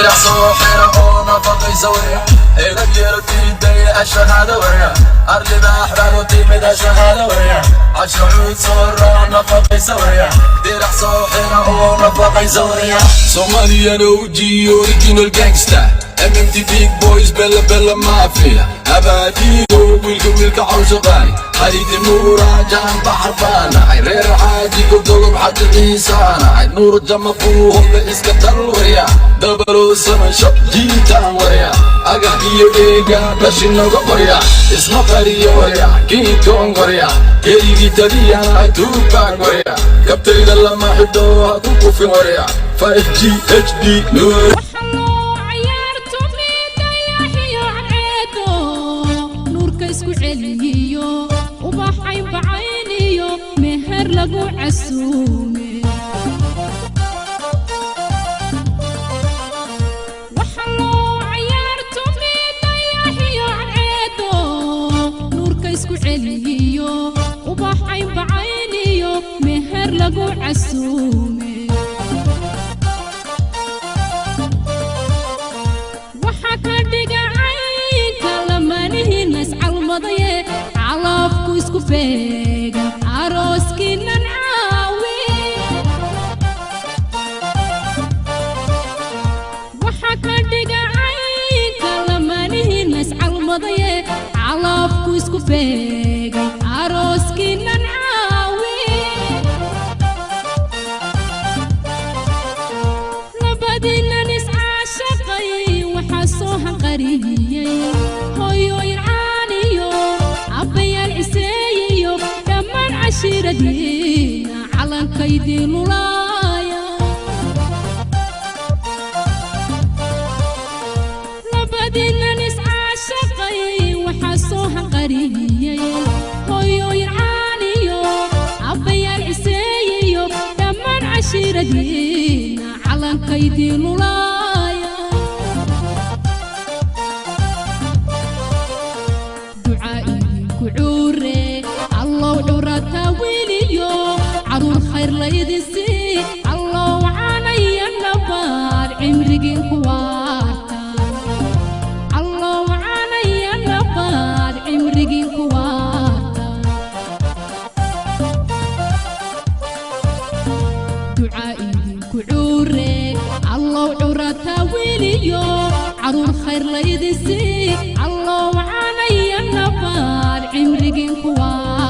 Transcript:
Dirac soo xira oo nafaqaysa warya, edab yeelo diidaya ashahaada warya, arlibaax baad u timid, ashahaada warya, cashacuud soo raac, nafaqaysa warya, dirac soo xira oo nafaqaysa warya. Somalian OG, original gangster, MMT Big Boys, Bella Bella Mafia, Abadido, wiilka wiilka cawshaqaay, Haydi Nuura Jaan Baxar baanahay, reer Xaajigo Dogob Xaji Ciisaanahay, Nuur Jama Buuhole iska tal warya, 007 shab jiitaan warya, agah iyo eega dhashinoga qorya, isma qariyo warya, King Kong warya, keligii taliyanahay, Tupac warya, kabtayda lama xidho, ha ku kufin warya, 5G HD Nuur. Waxa loo cayaarto dayaxiyo cadceedo, nuurka isku celiyiyo, ubax caynbacayniyo, meher lagu casuume. Waxa loo cayaarto dayaxiyo cadceedo, nuurka isku celiyiyo, ubax caynbacayniyo, meher lagu casuume. Waxa ka dhiga caynka lamanihiina iscalmadaye, calafku isku beega arooskiinan caawi. Waxa ka dhiga caynka lamanihiina iscalmadaye, calafku isku beega arooskiinan caawi. Labadiinan iscaashaqay waxaa soo hanqariyey hooyooyin caaniyo, abbayaal ciseeyiyo, dhammaan cashiiradiina calankaydii lulaaya. Labadiinan iscaashaqay waxaa soo hanqariyey hooyooyin caaniyo, abbayaal ciseeyiyo, dhammaan cashiiradiina calankaydii lulaaya. Ducaa idinku cuure, Allow curataa wiiliyo caruur khayr laydin sii, Allow caanaya nabaad cimrigiin ku waarta, Allow caanaya nabaad cimrigiin ku waarta. Ducaa idinku cuure, Allow curataa wiiliyo caruur khayr laydin sii, Allow caanaya nabaad cimrigiin ku waarta.